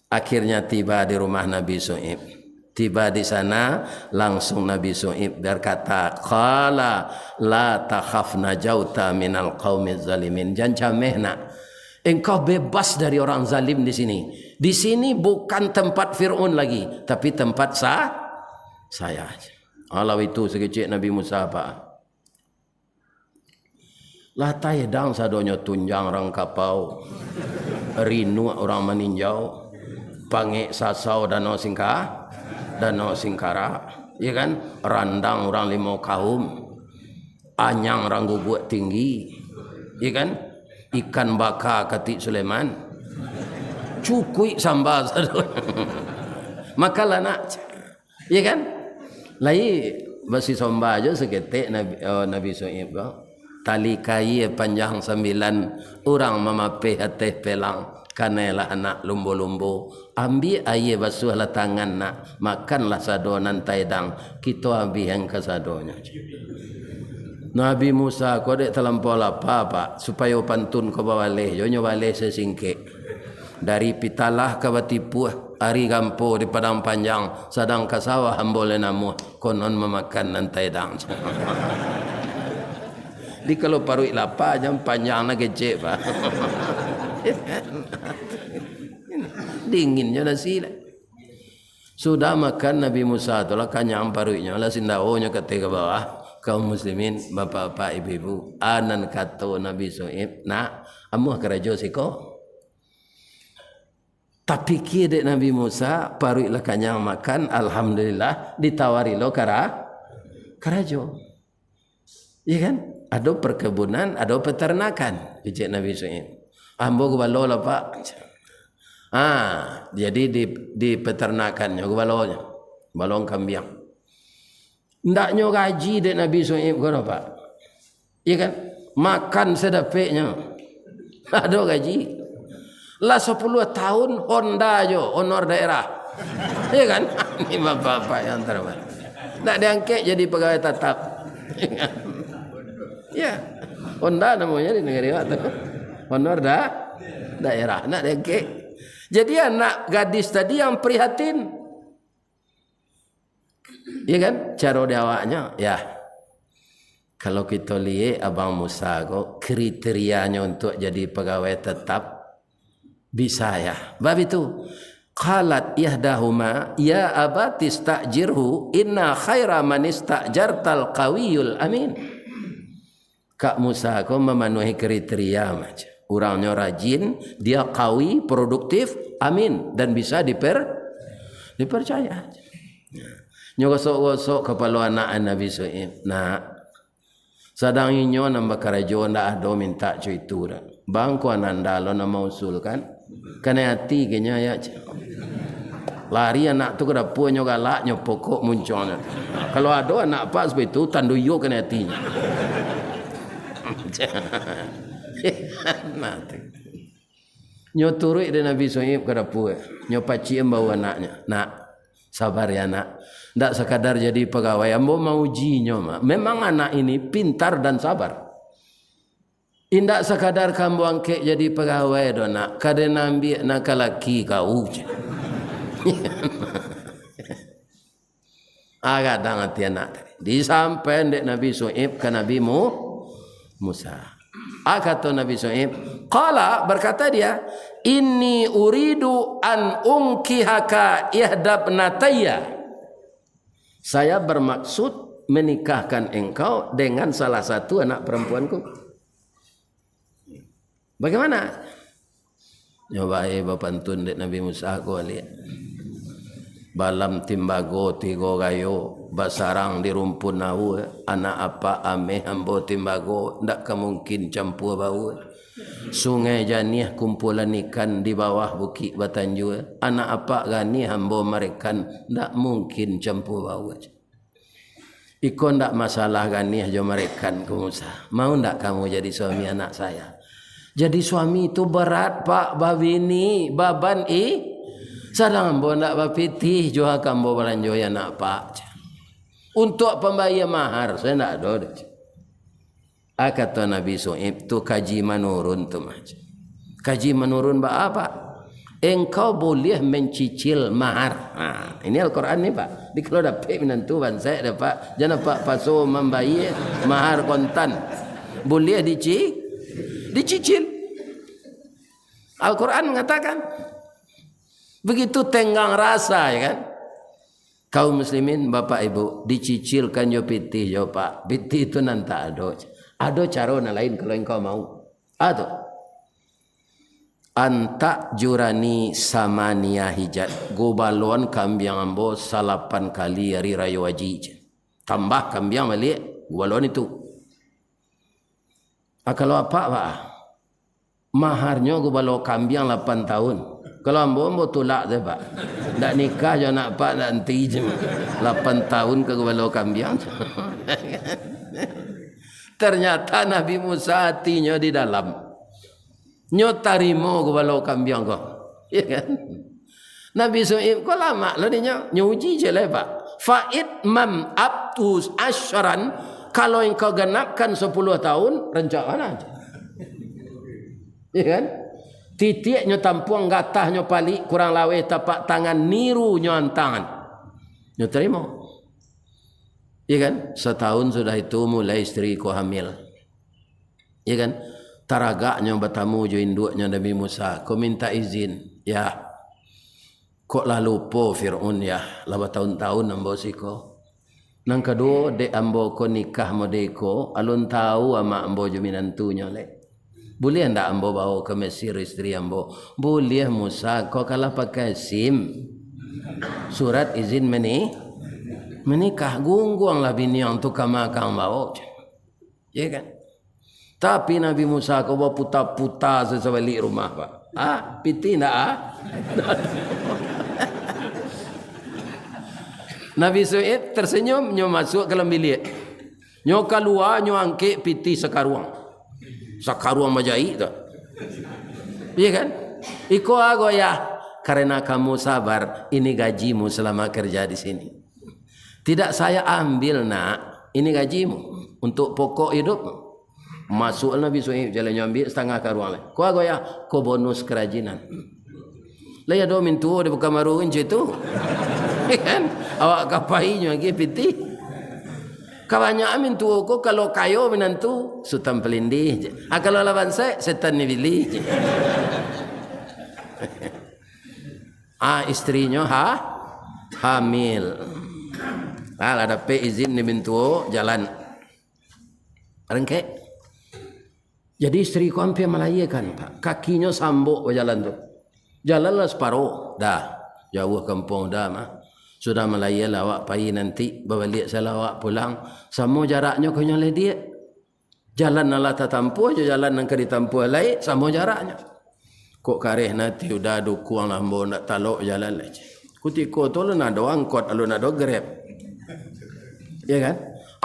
Akhirnya tiba di rumah Nabi Syu'aib. Tiba di sana, langsung Nabi Syu'aib berkata, "Qala la takhaf, najauta minal qaumiz zalimin." "Jan cameh, nak. Engkau bebas dari orang zalim di sini. Di sini bukan tempat Fir'aun lagi, tapi tempat sa-, saya." Alah itu sakecek Nabi Musa, Pak. Lah taedang sadonyo, tunjang rang kapau, rinuak urang maninjau, pangek sasau danau Singka-, danau Singkarak, ya kan? Randang urang limo kaum, anyang rang guguak tinggi, ya kan? Ikan baka katik Sulaiman, cukuik samba sadonyo. Makanlah nak. Iya kan? Lai basisomba jo saketek Nabi, eh, Nabi Su'aib ko. Tali kaia panjang sambilan, urang mamapeh ateh pelang, kanailah anak lumbo-lumbo. Ambiak aia, basuahlah tangan nak, makanlah sado nan taedang, kito abihan kasadonyo. Nabi Musa ko dek talampau lapa, Pak, supayo pantun ko babaleh jo, nyo baleh sasingkek. Dari Pitalah ka Batipuah, ari gampo di Padang Panjang, sadang ka sawah ambo lai namuah, konon mamakan nan taedang. Jadi kalau paruik lapa, jan panjang nan kecek, Pak. Dinginnyo nasi lah. Sudah makan Nabi Musa tu lah, kanyang paruiknyo lah, sindaonyo ka ateh ka bawah. Kaum muslimin, bapak-bapak, ibu-ibu, a nan kato Nabi Su'aib, nak, amuah karajo siko. Tapikia dek Nabi Musa, paruik lah kanyang makan, alhamdulillah, ditawari lo kara-, karajo. Iya kan? Ado perkebunan, ado peternakan, kecek Nabi Su'aib. Ambo gubalo lah, Pak. Ah, jadi di, di peternakannyo gubalonyo, gubalo kambiang. Ndaknyo gaji dek Nabi Su'aib ko doh, Pak. Iya kan? Makan sadapeknyo. Ado gaji. Lah sapuluah tahun Honda jo, honor daerah. Iya kan? Ini bapak-bapak yang terhormat. Nak diangkek jadi pegawai tatap. Ya. Honda namanya di negeri awak tu. Honor da-, daerah. Nak diangkek. Jadi anak gadis tadi yang prihatin. Iya kan? Caro di awaknyo, ya. Kalau kito liek Abang Musa ko, kriterianyo untuak jadi pegawai tetap bisa, ya. Bab itu, qalat ihdahuma, "Ya abati sta'jirhu, inna khaira man ista'jartal qawiyul amin." Kak Musa ko mamanuahi kriteria macam. Urangnyo rajin, dia kawi, produktif, amin, dan bisa diper-, dipercaya. Nyo gosok-gosok kapalo anak Nabi Su'aib. Nak, sadang inyo nan bakarajo, ndak ado mintak co itu doh. Bang ko ananda lo nan mausulkan. Kanai ati keceknyo, ya, cek. Lari anak tu ka dapua, nyo galak, nyo pokok muncuangnyo. Kalau ado anak apak seperti itu, tando iyo kanai atinyo. Nah, tu. Nyo turuik dek Nabi Su'aib ka dapua. Nyo pacikan bahu anaknyo. Nak, sabar ya, Nak. Ndak sakadar jadi pagawai, ambo maujinyo, Mak. Memang anak ini pintar dan sabar. Indak sakadar ka ambo angkek jadi pagawai doh, Nak, ka den ambiak nan ka laki kau, cek. Ah, gadang ati anak tadi. Disampaian dek Nabi Su'aib ka Nabi Mu-, Musa. Ah, kato Nabi Su'aib, qala, berkata dia, "Inni uridu an unkihaka ihdabnatayya." Saya bermaksud menikahkan engkau dengan salah satu anak perempuanku. Bagaimana? Nyo bae bapantun dek Nabi Musa ko baliak. Balam timbago tigo gayo, basarang di rumpun aua, anak apak ameh ambo timbago, ndak ka mungkin campua baua. Sungai Janiah kumpulan ikan di bawah bukik batanjua, anak apak ganiah ambo marekan, ndak mungkin campua baua. Iko ndak masalah ganiah jo marekan ko, Musa. Mau ndak kamu jadi suami anak saya? Jadi suami itu berat, Pak, babini, baban i-, sadang ambo ndak bapitih juo ka ambo balanjoi anak Apak, cek. Untuak pambayia mahar, saya ndak ado doh, cek. Ah, kato Nabi Su'aib tu, kaji manurun tu mah, cek. Kaji manurun baa, Pak? Engkau buliah mancicil mahar. Ha, ini Al-Quran ni, Pak. Di kalau dapek minantu bansaik dek Apak, jan Apak paso mambayia mahar kontan. Buliah dici-, dicicil. Al-Quran mengatakan. Begitu tenggang rasa, ya kan? Kaum muslimin, bapak ibu, dicicilkan jo pitih jo, Pak. Pitih tu nan tak ado. Ado caro nan lain kalau engkau mau. Ado. Antak jurani samania hijat. Gubaloan kambiang ambo salapan kali ari rayo haji. Tambah kambiang baliak, gubaloan itu. Ah, kalau apak, Pak, maharnyo gubalo kambiang lapan tahun. Kalau ambo, ambo tulak sajo, Pak. Ndak nikah jo anak apak, ndak anti je. Lapan tahun ka gubalo kambiang. Ternyata Nabi Musa atinyo di dalam. Nyo tarimo gubalo kambiang ko. Ya kan? Nabi Su'aib ko lamak lo dinyo. Nyo uji je lah, Pak. Fa'id mam abtus asyaran, kalau engkau genapkan sepuluh tahun, rencana aja. Ya kan? Titiaknyo tampuang, gatahnyo palik, kurang laweh tapak tangan, nirunyo antangan. Nyo tarimo. Ya kan? Setahun sudah itu mulai isteri ko hamil. Ya kan? Taragaknyo batamu jo induaknyo Nabi Musa, ko minta izin. Ya. Kok lah lupo Fir'aun, ya, lah batahun-tahun ambo siko. Nan kaduo, dek ambo ko nikah mode ko, alun tahu amak ambo jo minantunyo leh. Buliah ndak ambo bawo ka Mesir isteri ambo? Buliah, Musa, ko kalah pakai SIM. Surat izin meni-, menikah. Gungguanglah biniang tu ka makang bawo. Ya kan? Tapi Nabi Musa ko baputa-puta sasabalik rumah, Pak. Ah, pitih ndak, ah? Nabi Su'aib tersenyum, nyo masuk ka dalam biliak. Nyo kalua, nyo angkek pitih sakaruang. Sakaruang bajaik tu. Iya kan? Iko ago ya, karena kamu sabar, ini gajimu selama kerja di sini. Tidak saya ambil, Nak. Ini gajimu untuk pokok hidup. Masuk Nabi Suhaib, jalannyo ambiak satangah karuang lai. Ko ago ya, ko bonus karajinan. Lai ado mintuo di Pekanbaru kan cak itu. Kan? Awak ka pai nyo agiah pitih. Kabanyakan mintuo ko kalau kayo minantu, Sutan Palindih je. Ah, kalau lah bansaik, setan ni bilih je. Ah, isterinyo ha-, hamil. Ah, lah dapek izin di mintuo, jalan. Rengkek. Jadi isteri ko ampia malahiakan, Pak. Kakinyo sambok bajalan tu. Jalan lah saparo. Dah. Jauah kampuang dah mah. Sudah malahia lah awak pai nanti, babaliak salah awak pulang. Samo jaraknyo ko nyo lediak. Jalan nan lah tatampuah jo jalan nan ka ditampuah lai, samo jaraknyo. Kok kareh nati udah dukuang lah ambo ndak talok jalan lai. Kutiko tu alun ado angkot, alun ado Grab. Ya kan?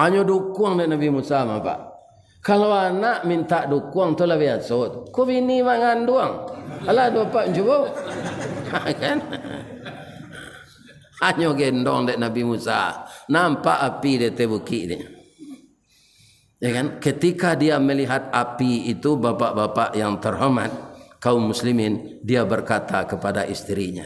Hanyo dukuang dek Nabi Musa mah, Pak. Kalau anak minta dukuang tu lah biaso tu. Ko bini manganduang. Alah, ado apak mancubo. Kan? Hanyo gendong dek Nabi Musa. Nampak api di ateh bukik tu. Ya kan? Ketika dia melihat api itu, bapak-bapak yang terhormat, kaum muslimin, dia berkata kepada istrinya,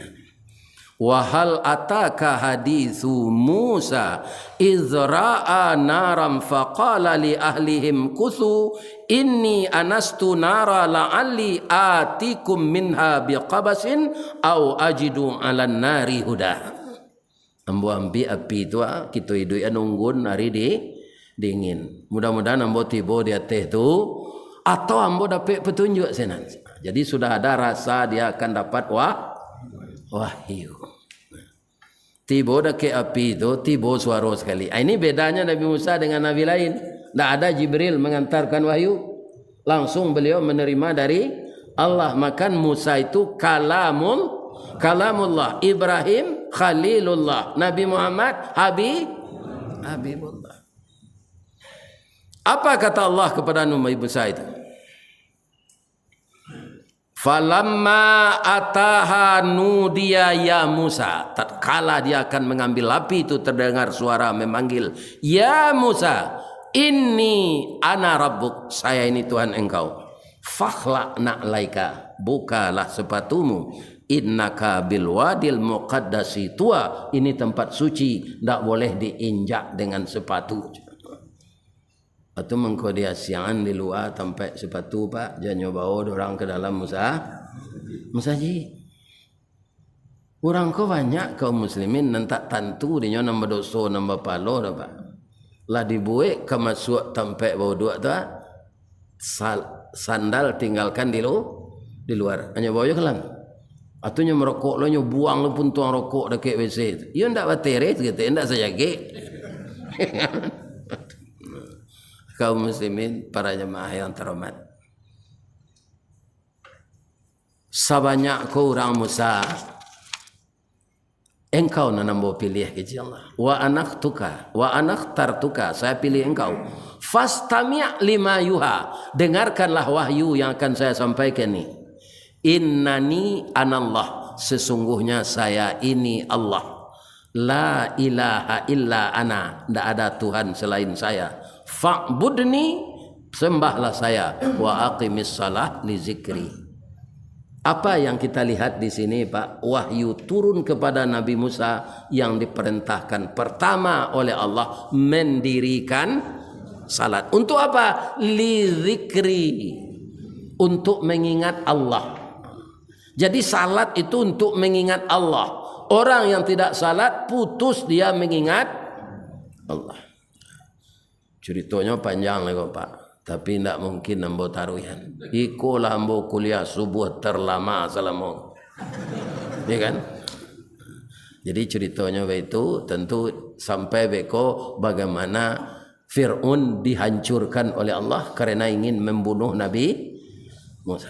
"Wa hal ataka haditsu Musa, idz ra'a naran faqala li ahlihim kuthu, inni anastu nara la'alli atikum minha biqabasin au ajidu 'alan nari huda." Ambo ambiak api tu, ah, kito iduik unggun ari di, dingin. Mudah-mudahan ambo tibo di ateh tu, atau ambo dapek patunjuak sinan. Jadi sudah ada rasa dia akan dapat wah-, wahyu. Tibo dakek api tu, tibo suaro sakali. Ah, ini bedanya Nabi Musa dengan nabi lain. Ndak ada Jibril mengantarkan wahyu. Langsung beliau menerima dari Allah. Maka Musa itu kalamul-, kalamullah. Ibrahim khalilullah. Nabi Muhammad Habib-, Habibullah. Apa kata Allah kepada Nabi Musa itu? "Falamma ataha nudiya ya Musa." Tatkala dia akan mengambil api itu, terdengar suara memanggil, "Ya Musa, inni ana rabbuk, saya ini Tuhan engkau. Fakhla' na'laika, bukalah sepatumu. Innaka bil wadil muqaddasi tuwa, ini tempat suci, ndak boleh diinjak dengan sepatu." Atu mangko di asiangan di lua tampek sepatu, Pak, janyo bawo urang ka dalam musa-, musajik. Urang ko banyak kaum muslimin nan tak tantu dinyo nan badoso, nan bapalo dah, Pak. Lah dibuek ka masuak tampek bauduak tu, ah, sal-, sandal tinggalkan di lu-, di luar. Hanyo bawa jo ka dalam. Atunyo marokok lo, nyo buang lo puntuang rokok dakek W C tu. Iyo ndak bateres gitu, ndak sajagek. Kaum muslimin, para jamaah yang terhormat. Sabanyak ko urang Musa, engkau nan ambo pilih, kecek Allah. Wa anakhtuka, wa anakhtartuka, saya pilih engkau. Fastami' lima yuha, dengarkanlah wahyu yang akan saya sampaikan ni. Innani anallah, sesungguhnya saya ini Allah. La ilaha illa ana, ndak ada Tuhan selain saya. Fa'budni, sembahlah saya. Wa aqimis salah li zikri. Apa yang kita lihat di sini, Pak? Wahyu turun kepada Nabi Musa yang diperintahkan pertama oleh Allah mendirikan salat. Untuk apa? Li zikri. Untuk mengingat Allah. Jadi, salat itu untuk mengingat Allah. Orang yang tidak salat, putus dia mengingat Allah. Curitonyo panjang lai ko, Pak. Tapi, ndak mungkin ambo taruihan. Iko lah ambo kuliah subuah terlama salamo. Ya kan? Jadi, curitonyo baitu, tentu sampai beko bagaimana Fir'aun dihancurkan oleh Allah karena ingin membunuh Nabi Musa.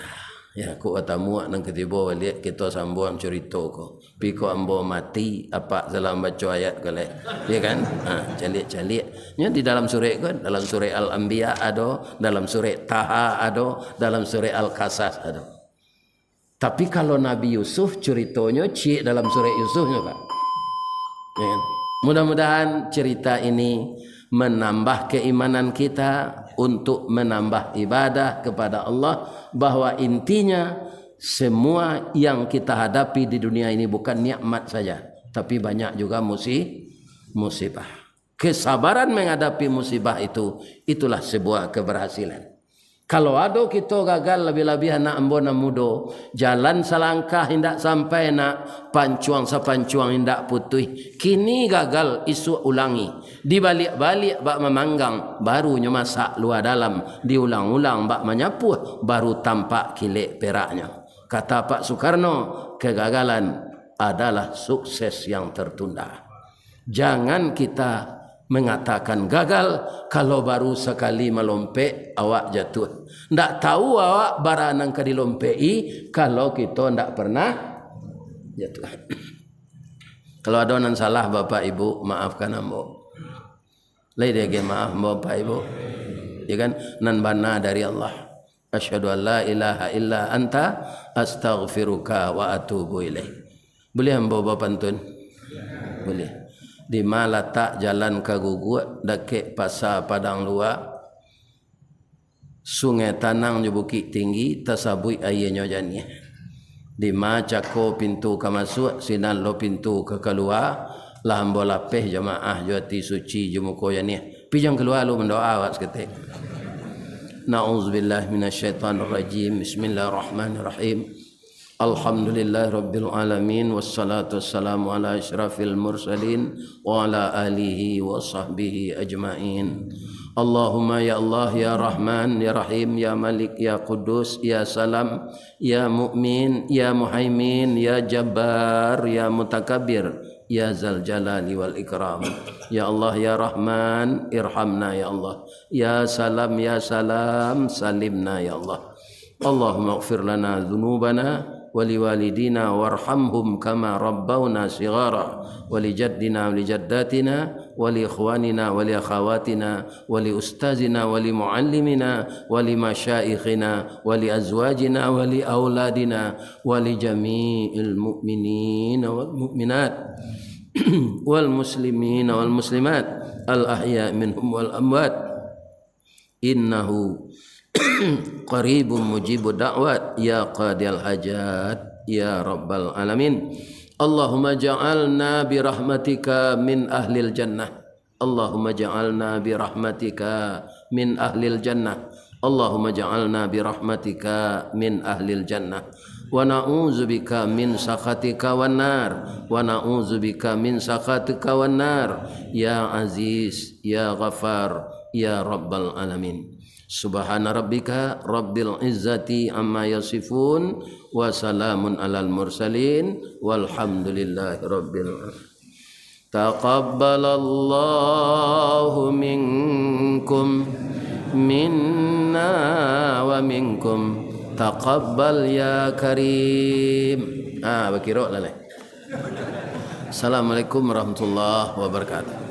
Ya, kok batamu nan katibo baliak kito sambuang curito ko. Pi kok ambo mati, apak salah baco ayat ko lai. Ya kan? Ha, caliak-caliak. Nyo di dalam surek ko, dalam surek Al-Anbiya ado, dalam surek Taha ado, dalam surek Al-Qasas ado. Tapi kalau Nabi Yusuf, curitonyo ciek dalam surek Yusuf nyo, Pak. Ya kan? Mudah-mudahan cerita ini menambah keimanan kita untuk menambah ibadah kepada Allah, bahwa intinya semua yang kita hadapi di dunia ini bukan nikmat saja, tapi banyak juga musi-, musibah. Kesabaran menghadapi musibah itu, itulah sebuah keberhasilan. Kalau ado kito gagal, labiah-labiah anak ambo nan mudo, jalan salangkah indak sampai nak, pancuang sapancuang indak putuih. Kini gagal, isuak ulangi. Dibaliak-baliak bak mamanggang, baru nyo masak lua dalam. Diulang-ulang bak manyapuah, baru tampak kilek peraknyo. Kata Pak Soekarno, kegagalan adalah sukses yang tertunda. Jangan kita mengatakan gagal, kalau baru sakali malompek, awak jatuah. Ndak tahu awak bara nan ka dilompeki, kalau kito ndak pernah jatuah. Kalau ado nan salah, Bapak Ibu, maafkan ambo. Lai diagiah maaf, Bapak Ibu. Ya kan? Nan bana dari Allah. Asyhadu an la ilaha illa anta, astaghfiruka wa atubu ilaik. Buliah ambo bapantun? Buliah. Di ma latak jalan ka Guguak, dakek Pasa Padang Lua, Sungai Tanang jo Bukik Tinggi, tasabuik aianyo janiah. Di ma cako pintu ka masuak, sinan lo pintu ka kalua, lah ambo lapeh jamaah jo ati suci jo muko janiah. Pi jan kalua lu, mandoa awak saketek. Na'udzubillahi minasyaitonirrajim. Bismillahirrahmanirrahim. Alhamdulillahirabbil alamin, wassalatu wassalamu ala asyrafil mursalin wa ala alihi wa sahbihi ajmain. Allahumma ya Allah, ya Rahman, ya Rahim, ya Malik, ya Quddus, ya Salam, ya Mu'min, ya Muhaimin, ya Jabbar, ya Mutakabbir, ya Zal Jalali wal Ikram. Ya Allah, ya Rahman, irhamna ya Allah. Ya Salam, ya Salam, salimna ya Allah. Allahumma ighfir lana dzunubana wa liwalidina warhamhum kama rabbawna shighara, wa li jaddina wa li jaddatina wa li ikhwanina wa li akhawatina wa li ustazina wa li muallimina wa li masyaikhina wa li azwajina wa li auladina wa li jami'il mu'minina wal mu'minat wal muslimina wal muslimat al ahya minhum wal amwat. Innahu qaribun mujibud da'wat, ya qadiyal hajat, ya rabbal alamin. Allahumma ja'alna bi rahmatika min ahlil jannah. Allahumma ja'alna bi rahmatika min ahlil jannah. Allahumma ja'alna bi rahmatika min ahlil jannah. ونعوذ بك من سخطك والنار، ونعوذ بك من سخطك والنار، يا عزيز، يا غفار، يا رب العالمين. سبحان ربك رب العزة عما يصفون، وسلام على المرسلين، والحمد لله رب العالمين. تقبل الله منكم، منا ومنكم. تقبل يا كريم. Ah, bakirok lah, leh. Assalamualaikum warahmatullahi wabarakatuh.